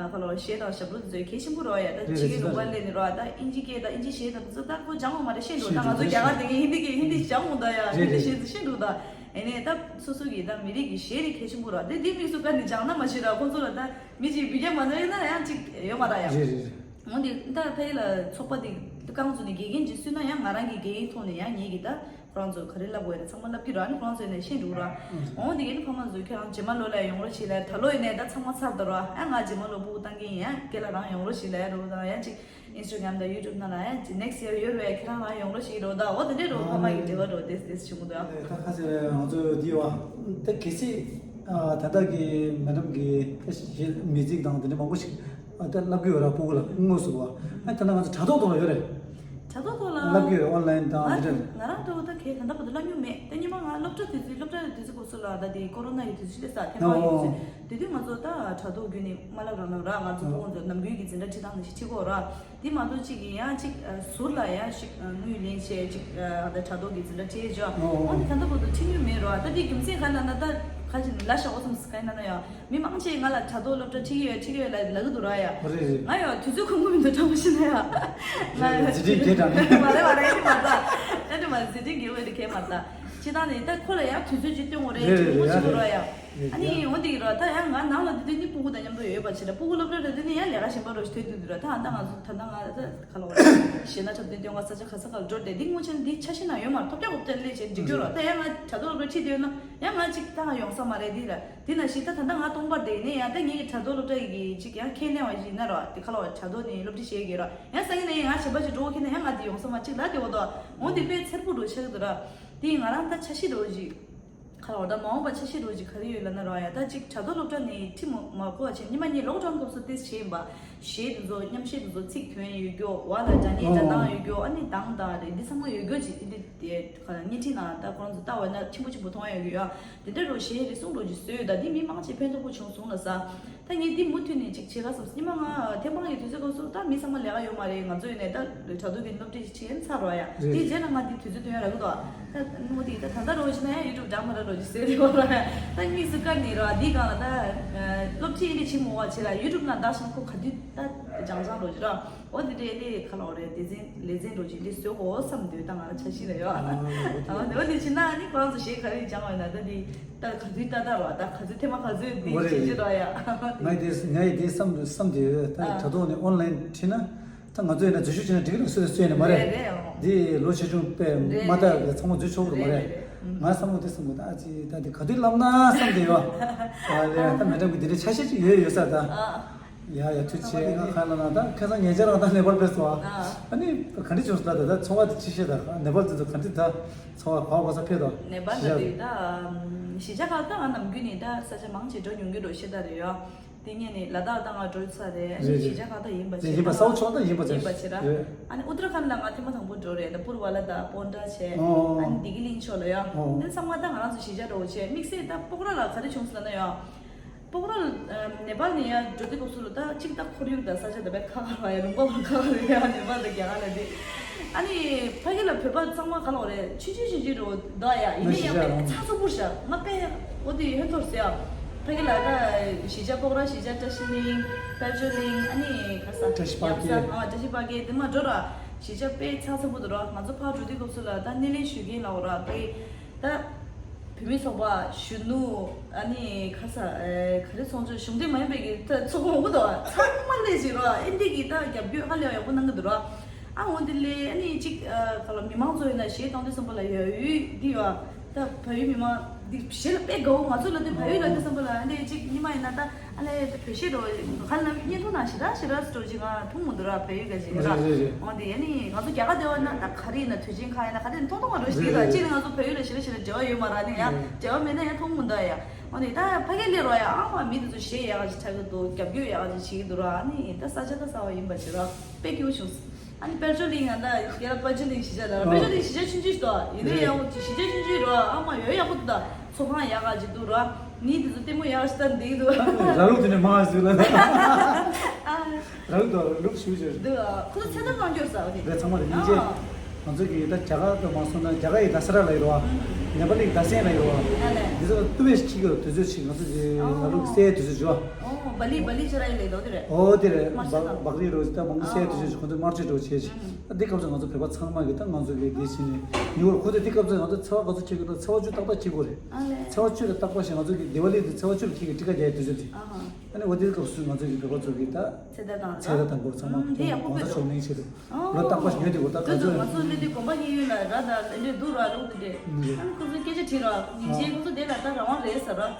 ཁ་ལོ་གཞས་དང་ཞབས་བྲོ་དེ་ཚོ་གལ་ཆེན་པོ་རོགས་ཡ། ད་ཕྱི་རྒྱལ་ལུང་པ་སླེབས་ནས་རོགས་ད་ཨིན་ཇི་སྐད་ད་ཨིན་ཇི་གཞས་ད་དེ་ཚོ་ད་ཁོ་སྦྱང་འོང་མ་རེད། ཤེས་འགྲོ་ད་ང་ཚོ་རྒྱ་གར་དེ་གའི་ཧིན་དི་གི་ཧིན་དི་སྦྱང་འོང་ད་ཡ། ཧིན་དི་གཞས་དེ་ཤེས་འགྲོ་ད། ཨེ་ནས་ད་སོ་སོ་གི་ད་མི་རིགས་ཀྱི་གཞས་རིགས་གལ་ཆེན་པོ་ར། དེ་དེ་དམིགས་སུ་བཀར་ནས་སྦྱངས་ན་མ་ཤེས་ར། ཁོང་ཚོ་ལ་ད་མི་གཅིག་བི་རྒྱ་མ་ནོར་ན་ཡང་གཅིག་ཡོད་མ་ར་ཡ། རེད་རེད་རེད། འོན་ཏེ་ད་ཕ་གི་ལ་ཚོགས་པ་དེ་རྐང་བཙུགས་ནས་དགེ་རྒན་གཅིག་བསུས་ན་ཡང་ང་རང་གི་དགེ་རྒན་ཐོག་ནས་ཡང་ངེད་ཀྱི་ད་ཁོ་རང་ཚོ་ག་རེ་བསླབ་དགོས་རེད་ཚང་མ་བསླབ་ཀྱི་ར། ཨ་ནི་ཁོ་རང་ཚོ་ནས་ཤེས་འགྲོ་ར། འོན་ཏེ་ཡིན་ཕ་མ་ཚོས་ཁྱེད་རང་རྗེས་མ་ལོ་ལ་ཡོང་རོགས་བྱེད་ལ་ད་ལོ་ཡིན་ནས་ད་ཚང་མ་ཚར་ད་ར། ཨ་ང་རྗེས་མ་ལོ་སྤུ་གུ་བཏང་གི་ཡིན་ཡང་སྐད་ལ་རང་ཡོང་རོགས་བྱེད་ལ་ཡ་རོགས་དང་ཡང་གཅིག Instagram དང་YouTube ནང་ལ་ཡང་next year ཡོད་རེད། ཁྱེད་རང་རང་ཡོང་རོགས་ཞིག་རོགས་ད། འོ་དེ་འདྲས་རོགས་ཕ་མ་ཡི་འབྲེལ་བ་རོགས་དེ་དེ་བྱུང་གི་འདུག་ད་ཁ་ཤས་ང་ཚོ་འདི་བ་ད་གལ་སྲིད་ད་ལྟ་གི་མེ་ཌམ་གི་ད་གཞས་མི་ཛིག་དང་དེ་འདྲ་མང་པོ་ཞིག་ད་བསླབ་གི་ཡོད་ར། སྤུ་གུ་ལ་དངོས་སུ་བ་ཨ་ད་ལྟ་ང་ཚོ་དྲ་ཐོག་ཐོག་ལ་ཡོད་རེད། དྲ་ཐོག་ཐོག་ལ་བསླབ་གི་ཡོད་རེད། ཨོན་ལན་དང་དེ་འདྲ། ང་རང་ལྟ་བུ་ད་གས་ད་ལྟ་བར་དུ་བསླབ་མྱོང་མེད། ད་ཉི་མ་ང་སློབ་གྲྭ་དུས་ཚོད་སློབ་གྲྭ་དུས་ཚོད་སྐབས་སུ་ལ་ད་དེ་ཀོ་རོ་ན་ཡི་དུས་ཚོད་སླེབས་ས་ཐེངས་མ་ཡི་དུས་ཚོད། དེ་དུས་ང་ཚོ་ད་དྲ་ཐོག་བརྒྱུད་ནས་མ་ལབ་རང་ལབ་ར། ང་ཚོ་ཁོང་ཚོ་ནམ་རྒྱུན་གྱི་འཛིན་གྲྭ་ཁྲིད་སྟངས་ནང་བཞིན་ཁྲིད་ཀྱི་ཡོད་ར། དེ་མ་གཏོགས་གཅིག་གིས་ཡང་གཅིག་ཟུར་ལ་ཡང་ཞིག་དངུལ་ལེན་བྱས་གཅིག་ད་དྲ་ཐོག་གི་འཛིན་གྲྭ་ཁྲིད་ཡོད་ཅོ། འོ་འདི་ད་ལྟ་བར་དུ་ཁྲིད་མྱོང་མེད་ར། ད་དེ་རྒྱུ་མཚན་ག་ན་ན་ད་ཁ་ཅིག་ལ་ཤ་འོ་ཙམ་ག་ན་ན་ཡ། མི་མང་ཆེ་ང་ལ་དྲ་ཐོག་སློབ་གྲྭ་ཁྲིད་ཀྱི་ཡོད་ཁྲིད་ཀྱི་ཡོད་ལ་ལབ་ཀྱི་འདུག་ར་ཡ། རེད་རེད། ང་ཡ་དུས་ཚོད་ཁོམ་གྱི་མི་འདུག་དྲང་པོ་བཤད་ན་ཡ། ང་ཡ་ཟི་བྲིས་སྐད་དྲག་ནས། མ་རེད་མ་རེད། དེ་མ་རེད། དེ་མ་ཟི་བྲིས་དགེ་བའི་དེ་གས་མ་རེད། ཅི་ད་ནི་ད་ཁོ་ལ་ཡ་དུས་ཚོད་ཅིག་སྟོན་དགོས་རེད། རེད་ཅིག་རེད་ངོ་ཅིག་རེད་ར་ཡ། རེད་ཨ་ནི་ཡ། འོ་འདི་གི་ར་ད་ཡ་ང་ནང་ལ་དེ་དུས་ནི་སྤུ་གུ་དང་མཉམ་དུ་ཡོད་པ་ཅིག་ར། སྤུ་གུ་སློབ་གྲྭ་རེད་དེ་ནི་ཡ་ལས་ཀ་གཞན་པ་རོ་ཞིག་ཐོན་དུས་འདུག་ར། ད་ཨ་ད་ང་ཚོ་ད་ལྟ་ང་ད་ག་ལ་བ་ར་གཞས་སྣ་འཁྲབ་སྟོན་སྟོན་ག་ས་ཆ་ག་ས་ག་ལ་འགྲོ་དེ་འདི་སྔོན་ཆད་འདི་འཆར་གཞི་ནང་ཡོད་མ་རེད། ཐོབ་རྒྱག་གོ་བརྟན་ལས་བྱས་འགྲིག་གི་ར། ད་ཡ་ང་དྲ་ཐོག་སློབ་གྲྭ་ཁྲིད་དུས་ཡོད་ན་ཡ་ང་ཅིག་ད་ང་ཡོང་ས་མ་རེད་འདི་ར། དེ་ནང་བཞིན་ད་ད་ལྟ་ང་སྟོང་པར་བསྡད་ནས་ཡང་ད་ངེད་ཀྱི་དྲ་ཐོག་སློབ་གྲྭ་ཡི་གི་ཅིག་ཡང་ཁས་ལེན་བ་ཞིག་ཡིན་ན་ར། དེ་ཁ་ལོ་བ་དྲ་ཐོག་ནས་སློབ་ཁྲིད་བྱེད་ཀྱི་ར། ཡང་སང་ཉིན་ནས་ཡང་ང་གཞན་པ་ཞིག་འགྲོ་གི་ན་ཡང་ང་དེ་ཡོང་ས་མ་ཅིག་ལ་དེ་འོ་དོ་འོ་དེ་དཔེ་འཚེར་པོ་འགྲོ་ཆགས་ཀྱི་འདུག་ར། དེ་ང་རང་ད་འཆར་གཞི་འགྲོ་ཞིག་ཁ་ལོ་བ་ད་མ་འོངས་པ་འཆར་གཞི་འགྲོ་ཞིག་ག་རེ་ཡོད་ལབ་ན་ར། ཡ་ད་ཅིག་དྲ་ཐོག་སློབ་གྲྭ་ནས་ཁྲིད་མ་མ་གོ་བ་བྱས་ཉི་མ་གཉིས་ལོག་ཀྲོན་སྐབས་སུ་ཏེས་བྱས་ཡིན་པ། གཞས་དེ་ཚོ་མཉམ་གཞས་དེ་ཚོ་ཚིག་དོན་ཡོད་རྒྱུ་བ་ལ་སྒྲ་སྙན་སྒྲ་གདངས་ཡོད་རྒྱུ་ཨ་ནི་གདངས་དང་རེད་འདི་ཚང་མ་ཡོད་རྒྱུ་ཅིག་འདི་དེ་བརྙན་འཕྲིན་ནང་ད་ཁོ་རང་ཚོ་ལྟ་བ་ན་ཆེན་པོ་ཆེན་པོ་མཐོང་ཡ་ཡོད་ཀྱི་ཡོད། དེ་འདྲ་རུ་གཞས་རེ་ཟུང་རུ་ཅིག་བཟོས་ཡོད། ད་འདི་མི་མང་ཆེ་ཕན་ཐོགས་པོ་བྱུང་སོང་ལ་ས། ད་ངས་འདི་མུ་མཐུད་ནས་ཅིག་བྱེད་ག་བསམ། ཉི་མ་ང་ཐེམ་པང་གི་དུས་ཚོད་སྐབས་སུ་ད་མི་ཚང་མ་ལས་ཀ་ཡོད་མ་རེད། ང་ཚོ་ཡོད་ནས་ད་དྲ་ཐོག་གི་སློབ་ཁྲིད་ཅིག་བྱེད་ཚར་རོ་ཡ། རེད། དེའི་རྗེས་ལ་ང་འདི་དུས་ཚོད་སྟོན་ཡ་རག་གི་འདུག་ད་ནོ་དེ་ད་ད་ལྟ་རོ་ཞིག་ན་ཡ་ཡུ་ཊུབ་འདྲ་མ་འདྲ་རོ་ཅིག་བཟོས་རེད་བ་ར། ད་དམིགས་སུ་བཀར་ནས་རོ་འདི་སྒང་ལ་ད་སློབ་ཁྲིད་ཨེ་འདྲ་བྱེད་མོ་བ་བྱེད་ལ་ཡུ་ཊུབ་ནང་བཏང་ཤིང་ཁོ་ག་དུས་ད་སྦྱང་སྦྱང་རོ་ཅིག་ར། འོ་དེ་འདྲའི་ལས་ཁ་ལོ་རེད། སྡེ་ཚན་ལས་ཚན་འགྲོ་ཅིག་འདི་བཟོས་གོ་བསམ་འདོད་ད་ང་ལ་འཆར་གཞི་ལ་ཡོད། ཨ་འོ་དེ་བྱེད་ན་ནི་ཁོ་རང་ཚོ་གཞས་ག་རེ་སྦྱང་བ་ཡིན་ན་ད་འདི་ད་ག་ཚོད་ལྟ་ད་རོ་ད་ག་ཚོད་ཐེངས་མ་ག་ཚོད་འདི་བྱེད་ཀྱི་རོ་ཡ། ང་ཡི་དེ་ང་ཡི་དེ་བསམ་བསམ་དེ་ད་ཨ། དྲ་ཐོག་ནས་ཨོན་ལན་ཁྲིད་ན་ ད་ང་ཚོ་ཡིན་ན་འཛུལ་ཞུགས་བྱས་ན་འགྲིག་གི་རེད། སུ་དང་སུ་ཡིན་ན་མ་རེད། རེད་རེད། འོ། འདི་ལོ་ཆེ་ཆུང་དཔེ་རེད་མ་ལྟ་རེད། གི་ཚང་མ་འཛུལ་ཆོག་གི་རེད་མ་རེད། རེད་རེད། ཨུམ། ང་བསམ་བློ་དེ་བསམ་གི་འདུག་ཨ་ཙི་ད་འདི་ག་དུས་ལབ་ན་བསམ་གི་ཡོད། ཨ་ལས་ད་མི་འགྲམ་གི་འདི་འདྲའི་ཆ་ཤས་ཅིག་ཡོད་ཡོད་ས་ད། ཨ། ཡ་ཡ་ཐུགས་རྗེ་ཆེ། ང་ཁ་ལ་ན་ད་ཁ་སང་ཉེ་ཆར་རང་ད་ནེ་པཱལ་ཕེབས་སོང་། ཨ། ཨ་ནི་ག་འདྲ་བྱུང་སོང་ད། ད་ཚོར་བ་དེ་ཅི་ཤེས་ད། ནེ་པཱལ་དེ་ཚོ་ག་འདྲ་ད་ཚོར་བ་ག་བ་ག་ས་ཕེབས་དང་། ནེ་པཱལ་ལ་དུས་ད་གཞིས་ཆགས་ཁག་ད་ང་ནམ་རྒྱུན་ནས་ད་ས་ཆ་མང་ཆེ་འགྲོ་མྱོང་གི་འགྲོ་ཤེས་ད་རེད་ཡོད། དེ་ངས་ནི་ལ་དྭགས་ད་ང་འགྲོ་ཚར་རེད། རེད་རེད། གཞིས་ཆགས་ཁག་ད་ཡིན་པ་ཡིན་པ་ས་འོག་ཕྱོགས་ད་ཡིན་པ་ཚོ་རེད། ཨ་ནི་ཨུ་ཏར་ཁཱན་ལ་ང་ཐེངས་མ་དང་པོ་འགྲོ་རེད། ད་པུར་བ་ལ་ད་པོན་ཏྲ་བྱས། ཨོ། ཨ་ནི་བདེ་སྐྱིད་གླིང་ཕྱོགས་ལ་ཡོད། ཨོ། དེ་ཚང་མ་ད་ང་རང་ཚོ་གཞིས་ཆགས་འགྲོ་བྱས་དམིགས་བསལ་ད་སྤོག་ར་ལ་ག་རེ་བྱུང་སོང་ལབ་ན་ཡོད། སྤོག་ར་ནེ་པཱལ་ནས་ཡར་འགྲོ་དུས་སྐབས་སུ་ལ་ད་གཅིག་ད་ཁོར་ཡུག་ད་ས་ཆ་ད་བས་ཁ་ཁ་ར་ཡ་ལུང་པ་ཁ་ཁ་ར་ཡ་ནེ་པཱལ་ད་རྒྱ་གར་ལ་དེ། ཨ་ནི་ཕ་གི་ལ་བོད་པ་ཚང་མ་ག་ལ་འོ་རེད། ཆུང་ཆུང་ཆུང་ཆུང་རུ་འདུག་ཡ། ཡིན་ནའི་ཡང་དཔེ་ཚགས་ཚུད་པོ་ཞིག་ང་དཔེ་འོ་དེ་ཧོན་ཐོར་ཟེར་ཡ། ཕ་གི་ལ་ད་གཞིས་ཆགས་སྤོག་ར་གཞིས་ཆགས་བཀྲ་ཤིས་གླིང་དཔལ་འབྱོར་གླིང་ཨ་ནི་ག་ས་བཀྲ་ཤིས་པར་ཀེ། ཡབ་ས་ཨ་བཀྲ་ཤིས་པར་ཀེ་དེ་མ་འགྲོ་ར་གཞིས་ཆགས་དཔེ་ཚགས་ཚུད་པོ་འདུག་ར། ང་ཚོ་ཕར་འགྲོ་དུས་སྐབས་སུ་ལ་ད་སྣེ་ལེན་ཞུ་མཁན་ལ་འོ་ར་དཔེ། ད་བུད་མེད་ཚོགས་པ་གཞོན་ནུ་ཨ་ནི་ཁ་ས་ཨེ་ག་རེ་ཚོགས་ཆུང་གཞུང་འབྲེལ་མ་ཡིན་པའི་གི་ད་ཚོགས་ཁང་འོག་ཏུ་ཚང་མ་སླེབས་བྱས་རོགས་ཨིན་དི་གི་ད་རྒྱབ་སྐྱོར་ཧ་ལས་ཡག་པོ་གནང་གི་འདུག་རོགས། ཨ་འོ་འདི་ལས་ཨ་ནི་གཅིག་ཨ་ག་ལ་མི་མང་ཚོ་ཡིན་ན་གཞས་གཏོང་དུས་ཙམ་པ་ལ་ཡ་ཡུལ་འདི་ཡོད་ད་བལ་ཡུལ་མི་མང་འདི་གཞས་ལ་དཔེ་དགའ་བོ། ང་ཚོ་ལ་དེ་བལ་ཡུལ་ལ་དུས་ཙམ་པ་ལ་ཨ་ནི་གཅིག་ཉི་མ་ཡིན་ན་ད། ཨ་ལས་ད་བོད་གཞས་འགྲོ་ག་ལ་བརྙན་ཐུང་ནང་ཞེ་དྲག་ཞེ་དྲག་འགྲོ་ཅིག་ང་མཐོང་མི་འདུག་ར། བལ་ཡུལ་ག་ཅིག་ར། རེད་རེད་རེད། འོན་ཏེ་ཡ་ནི་ང་ཚོ་རྒྱ་གར་སྡེ་བ་ན་ད་ག་རེ་ཡིན་ན་དུས་ཆེན་ཁག་ཡིན་ན་ག་རེ་མཐོང་མཐོང་མ་འགྲོ་ཞིག་རེད་ར། རེད་གཅིག་ནི་ང་ཚོ་བལ་ཡུལ་ལ་ཞེ་དྲག་ཞེ་དྲག་འབྲེལ་བ་ཡོད་མ་ར་ནི་ཡ། རེད། འབྲེལ་བ་མེད་ན་ཡང་མཐོང་མི་འདུག་ཡ། འོན་ཏེ་ད་ཕ་གི་སླེབས་རོགས་ཡ། ཨ་མ་མི་དེ་ཚོ་གཞས་ཡག་ག་ཅིག་འཁྲབ་གི་འདུག་རྒྱབ་སྐྱོར་ཡག་ག་ཅིག་བྱེད་ཀྱི་འདུག་ར། ཨ་ནི་ད་ས་ཆ་ད་གསར་བ་ཡིན་པ་ཞིག་ར། དཔེ་སྐྱིད་པོ་བྱུང་། ཨ་ནི་དཔལ་འབྱོར་གླིང་ང་ད་རྒྱལ་ལ་དཔལ་འབྱོར་གླིང་གཞིས་ཆགས་ལ་ར། དཔལ་འབྱོར་གླིང་གཞིས་ཆགས་ཆུང་ཆུང་ཞིག་ཏོ་ཡིན་ནའི་ཡང་གཞིས་ཆགས་ཆུང་ཆུང་ར། ཨ་མ་ཡོད་ཡག་པོ་འདུག་ད། ཚོགས་ཁང་ཡག་ག་ཅིག་འདུག་ར། མི་དེ་ཚོ་ལྟད་མོ་ཡག་ཞིག་ལྟ་འདི་འདུག་ར་ལུག་དེ་ནས་མང་ཞིག་ལ། ཨ། ར་ལུག་དང་ལུག་ཞུ་ཅེར། འདུག་ཁོ་ཚོ་ཚེ་ཐར་གཏོང་རྒྱུར་ཟ་བ་དེ། འདི་ཚང་མ་དེ་སྙིང་རྗེ། ཨ། ང་ཚོ་གི་ད་རྒྱ་གར་དུ་མ་སོང་ན་རྒྱ་གར་ཡི་ད་ས་ར་ལ་ཡོད་ར། ནེ་པ་ལི་ཡི་ད་སེན་ལ་ཡོད་ར། ཨ་ལས། འདི་ཚོ་ལ་ཏུ་བེ་ཤི་ཁྱི་གི་དུས་ཚོད་ཅིག་ང་ཚོ་གི་ཨ་ལུག་སའི་དུས་ཚོད་ཅིག་ཡོད། ཨོ་བ་ལི་བ་ལི་ཅི་ར་ཡི་ལས་དོ་དེ་རེད། ཨོ་དེ་རེད། དམར་ཤོག་དང་། བག་རིགས་རོ་ཅིག་ད་མང་པོ་སའི་དུས་ཚོད་ཅིག་ཁོ་ཚོ་དམར་མཆོད་འགྲོ་བྱེད་ཅིག་ཨ། འདི་སྐབས་སུ་ང་ཚོ་བོད་པ་ཚང་མ་གི་ད་ང་ཚོ་གི་འདི་ཕྱིན་ནས་ཉི་འོར་ཁོ་ཚོ་འདི་སྐབས་སུ་ང་ཚོ་ཚེས་པ་ག་ཚོད་འཁེལ་གི་ད་ཚེས་པ་བཅུ་ཏག་ཏག་འཁེལ་དགོས་རེད། ཨ་ལས། ཚེས་པ་བཅུ་ལ་རྟག་པར་ཞིག་ང་ཚོ་གི་དི་ཝ་ལི་དེ་ཚེས་པ་བཅུ་ལ་འཁེལ་གི་ཊི་ཀ་རྒྱག་ཡའི་དུས་ཚོད་དེ། ཨ་ཧ། ཨ་ནི་འོ་དེའི་སྐབས་སུ་ང་ཚོ་གི་བོད་པ་ཚོ་གི་ད་ཚེ་ཐར་དང་པོ་ཚང་མ་ཨ་འདི་ཡག་པོ་གོང་ས་མཆོག་གླིང་ཆེད་དུ་ཨོ། ལོ་རྟག་པར་ཞིག་ཉོས་དེ་གོ་ད་ག་ཚོད། ང་ཚོ་ལས་དེ་དགོན་པ་ཡིན་ཡོད་ལ་ར་ད་ལས་འདྲེ་འདུག་ར་ལུག་དེ་འདྲེ། ཨ་ནི་ཁོ་ཚོ་སྐད་ཆ་དྲིས་ར་ཉིན་བྱེད་ཁོ་ཚོ་དེ་ལ་ད་རང་དབང་རེད་ཟེར་ར།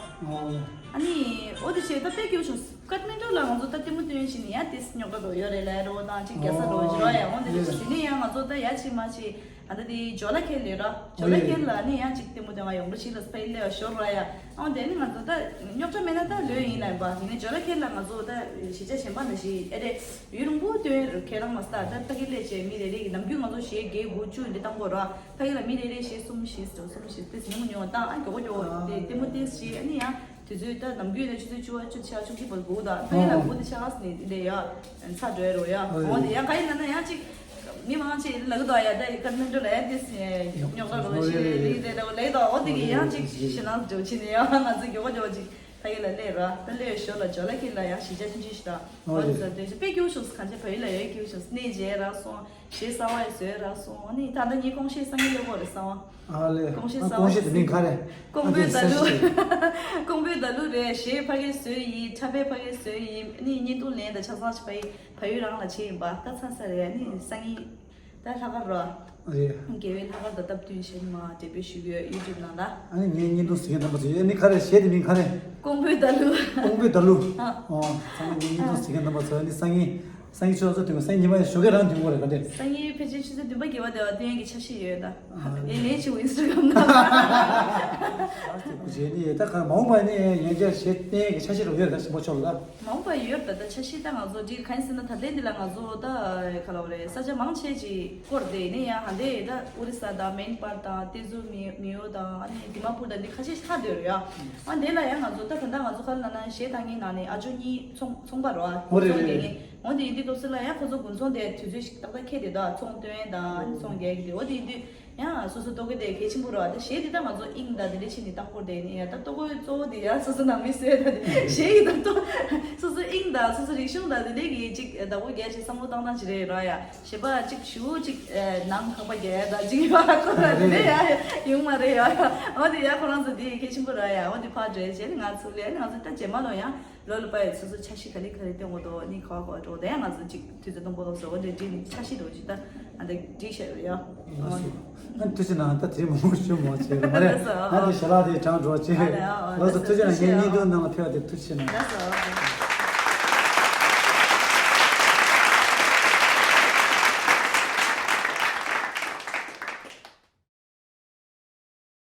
ཨ་ནི་འོ་དེ་བྱས་ད་དཔེ་སྐྱིད་པོ་བྱུང་། ཀཏ་མན་ཌུ་ལ་ང་ཚོ་ད་ལྟད་མོ་སྟོན་བཞིན་ཡ་ཏིས་རྙོག་དྲ་འགྲོ་ཡོད་རེད་ལ་རོ་དང་ཅིག་རྒྱ་ས་རོ་ཇི་རོ་ཡ་འོ་འདི་རེད། དེ་ནས་ཡང་ང་ཚོ་ད་ཡ་ཅིག་མ་ཅིག་ཨ་ད་དེ་ཇོ་ལ་ཁེལ་ལས་ར། ཇོ་ལ་ཁེལ་ལ་ནི་ཡང་ཅིག་ལྟད་མོ་སྟོན་ག་ཡོང་རོགས་ཞིག་ལ་སྤེལ་ལས་ཞོར་ར་ཡ། འོ་དེ་ནི་ང་ཚོ་ད་རྙོག་དྲ་མེད་ན་ད་ལོས་ཡིན་ལ་ཡིན་པ། དེ་ནས་ཇོ་ལ་ཁེལ་ལ་ང་ཚོ་ད་གཞིས་ཆགས་གཞན་པ་ནང་བཞིན་ཨེ་རེད་ཡུན་རིང་པོ་སྟོན་ཁེལ་རང་མ་ས་ད་ཕ་གི་ལས་བྱས་མི་རེ་རེ་གི་ནམ་རྒྱུན་ང་ཚོ་གཞས་བརྒྱད་དགུ་བཅུ་འདི་བཏང་དགོས་ར། ཕ་གི་ལ་མི་རེ་རེ་གཞས་གསུམ་བཞི་གསུམ་བཞི་ཏིས་ཉུང་ཉུང་བཏང་ཨ་མགྱོགས་མགྱོགས་དེ་ལྟད་མོ་ཏིས་བྱས་ཨ་ནི་ཡང་། དུས་ཚོད་ད་ནམ་རྒྱུན་ན་ཆུ་ཚོད་བཅུ་པ་བཅུ་ཆ་བཅུ་གཅིག་པ་སྒུག་དང་ཕ་གི་ལ་སྒུག་དེ་ཆགས་ནས་འདི་ལས་ཡ་ཚ་འགྲོ་ཡ་རོ་ཡ། འོ་འོ་དེ་ཡ་ག་ཡིན་ན་ན་ཡ་ཅིག་མི་མང་ཆེ་ལག་དོ་ཡ་ད་ཡི་ཀར་མེན་ཏོ་ལ་ཡ་དེ་སྙོག་དྲ་རོ་ཞེ་རེ་རེ་རེ་རེ་ལ་ལས་དོ་འོ་དེ་གི་ཡ་ཅིག་ཞེ་ནང་འགྲོ་ཆེ་ནས་ཡ་ང་ཚོ་མགྱོགས་མགྱོགས་ཅིག་ཕ་གི་ལ་སླེབས་ར་ད་སླེབས་ཞོར་ལ་ཇོ་ལ་ཁི་ལ་ཡ་གཞིས་ཆགས་ཆུང་ཆུང་ཞིག་དང་འོ་དེ་ཚོ་དེ་ཞིག་དཔེ་སྐྱིད་པོ་བྱུང་གང་ཆེ་བལ་ཡུལ་ལ་ཡ་སྐྱིད་པོ་བྱུང་གནས་མཇལ་རག་སོང་། གཞས་གསར་བ་ཡི་བཟོས་རག་སོང་། ཨ་ནི་ད་ལྟ་ངའི་ཀོང་གཞས་སང་ཉིན་སླེབས་ཀྱི་རེད་གསར་བ། ཨ་ལས། ཀོང་གཞས་ཨ་གསར་ཀོང་བ་གཞས་དེ་མིང་ག་རེ། ཀོང་པོའི་ཨ་བདག་ལུ། ཀོང་པོའི་བདག་ལུ་རེད། གཞས་ཕ་གིར་བཟོས་ཡིན། འཁྲབ་པའི་ཕ་གིར་བཟོས་ཡིན། ཨ་ནི་བརྙན་ཐུང་ལེན་དང་ཆ་ཚང་ཞིག་ཕ་ཡི་ཕ་ཡུལ་རང་ལ་བྱས་ཡིན་པ་ད་ཚར་ས་རེད། ཨ་ནི་སང་ཉིན་ད་ལྷག་དཀར་རོ། རེད། རྒྱལ་བའི་ལྷག་དཀར་དང་སྟབས་བསྟུན་བྱས་ནས་མར་འབྲེལ་སྤེལ་ཞུ་གི་ཡོད་ཡུ་ཊུབ་ནང་ལ། ཨ་ནི་ངའི་བརྙན་ཐུང་གཟིགས་མཁན་རྣམ་པ་ཚོ་ཨ་ནི་ག་རེ་གཞས་དེ་མིང་ག་རེ། ཀོང་པོའི་བདག་ལུ། ཀོང་པོའི་བདག་ལུ། ཨ། ཨོ། ཚང་མ་ངའི་བརྙན་ཐུང་གཟིགས་མཁན་རྣམ་པ་ཚོ་ཨ་ནི་སང་ཉིན། སང་ཉིན་ཆུ་ཚོད་བདུན་པ་སང་ཉིན་ཉི་མ་ཡང་ཞོགས་ཀས་རང་འདུག་གོ་རེད་ག་འདྲས། སང་ཉིན་ཕལ་ཆེར་ཆུ་ཚོད་བདུན་པ་བརྒྱད་པ་དེ་བ་སྟོན་ཡས་ཀྱི་འཆར་གཞི་ཡོད་ད། ཨ་ལས། ལས་ལས་བྱེད་ཨིན་སི་ཊ་གྷ་རམ་ནང་། རྗེས་ནི་ད་ག་མ་འོངས་པ་ནི་ཡང་བསྐྱར་གཞས་བསྟན་ཡས་ཀྱི་འཆར་གཞི་རོགས་ཡོད་རེད་ད་ཞིམ་པོ་ཆོག་ལ་ད། མ་འོངས་པ་ཡོད་ད། ད་འཆར་གཞི་ད་ང་ཚོ་འདི་ག་ཡིན་ཟེར་ན་ད་ལྟའི་འདི་ལ་ང་ཚོ་ད་ག་ལབ་རེད་ས་ཆ་མང་ཆེ་ཅིག་སྐོར་དེ་ནི་ཡང་ཧ་འདི་ད་ཨོ་རི་ས་དང་མེན་པར་དང་ཏེ་ཛུ་མི་མི་ཡོ་དང་ཨ་ནི་དི་མ་པུར་དང་འདི་ཁ་ཤས་ཤར་སྡོད་རེད་ཡ། ཨ་འདི་ལ་ཡང་ང་ཚོ་ད་ད་ལྟ་ང་ཚོ་ག་ལབ་ན་གཞས་བཏང་མཁན་ནང་ནས་ཨ་ཇོ་གཉིས་ཚོང་ཚོང་པ་རེད་བ། ཨོ་རེད་ཚོང་རེད་རྒྱག་མཁན། འོ་དེ་ཡིན་དུས་སྐབས་སུ་ལ་ཡང་ཁོ་ཚོ་དགུན་ཚོང་དེ་དུས་ཚོད་ཞིག་ཏག་ཏག་འཁེལ་དེ་ད་ཚོང་སྟོན་དང་ཨ་ནི་ཚོང་རྒྱག་གི་དེ་འོ་དེ་ཡིན་དུས་ཡང་སོ་སོ་ལྟོ་གོས་དེ་གལ་ཆེན་པོ་རེད་བ། ད་གཞས་དེ་ད་ང་ཚོ་དབྱིངས་དང་དེ་འདྲ་ཕྱིན་ནས་བཏང་སྐོར་དེ་ཡིན་ཡ། ད་ལྟོ་གོས་གཙོ་བོ་དེ་ཡང་སོ་སོ་ནང་མི་བཟོས་ད་དེ་གཞས་ཡིན་ད་ལྟོ་སོ་སོ་དབྱིངས་དང་སོ་སོ་རིག་གཞུང་དང་དེ་འདྲ་གི་ཅིག་བདག་པོ་རྒྱག་ཅིག་བསམ་བློ་བཏང་སྟངས་ཅིག་རེད་ར་ཡ། གཞས་པ་གཅིག་ཞུ་གཅིག་ཨེ་ནང་ཁག་པ་རྒྱག་ཡ་ད་གཅིག་ཡོད་ཁོ་ལ་དེ་འདྲ་ཡ་ཡོང་མ་རེད་ཡ། འོ་དེ་ཡ་ཁོ་རང་ཚོ་དེ་གལ་ཆེན་པོ་ར་ཡ། འོ་དེ་ཕར་འགྲོ་བྱས་ནས་ང་ཚོ་ལས་ང་ཚོ་ད་རྗེས་མ་ལོ་ཡང་ ལོ་ལ་པ་ཡི་སོ་སོ་འཆར་གཞི་ག་ལེ་ག་ལེ་སྟོན་དགོས་འདུག་ནི་ག་བ་ག་བ་འགྲོ་དེ་ཡང་ང་ཚོ་གཅིག་དུས་ཚོད་སྟོང་པོ་ལོག་སོ་འོ་འདྲ་བྲིས་ནི་འཆར་གཞི་འགྲོ་གཅིག་ད་ཨ་འདྲ་བྲིས་བྱས་རེད་ཡ། ལགས་སོ། ཨ་ཐུགས་རྗེ་གནང་། ད་དེ་མང་པོ་ཞུ་མ་བྱེད་ལ་མ་རེད། ལགས་སོ། ང་དེ་ཞལ་ལག་དེ་དྲངས་འགྲོ་ཅིག་ཨ་ལགས་སོ། ཐུགས་རྗེ་གནང་། ངའི་བརྙན་ཐུང་ནང་ལ་ཕེབས་པ་དེ་ཐུགས་རྗེ་གནང་། ལགས་སོ།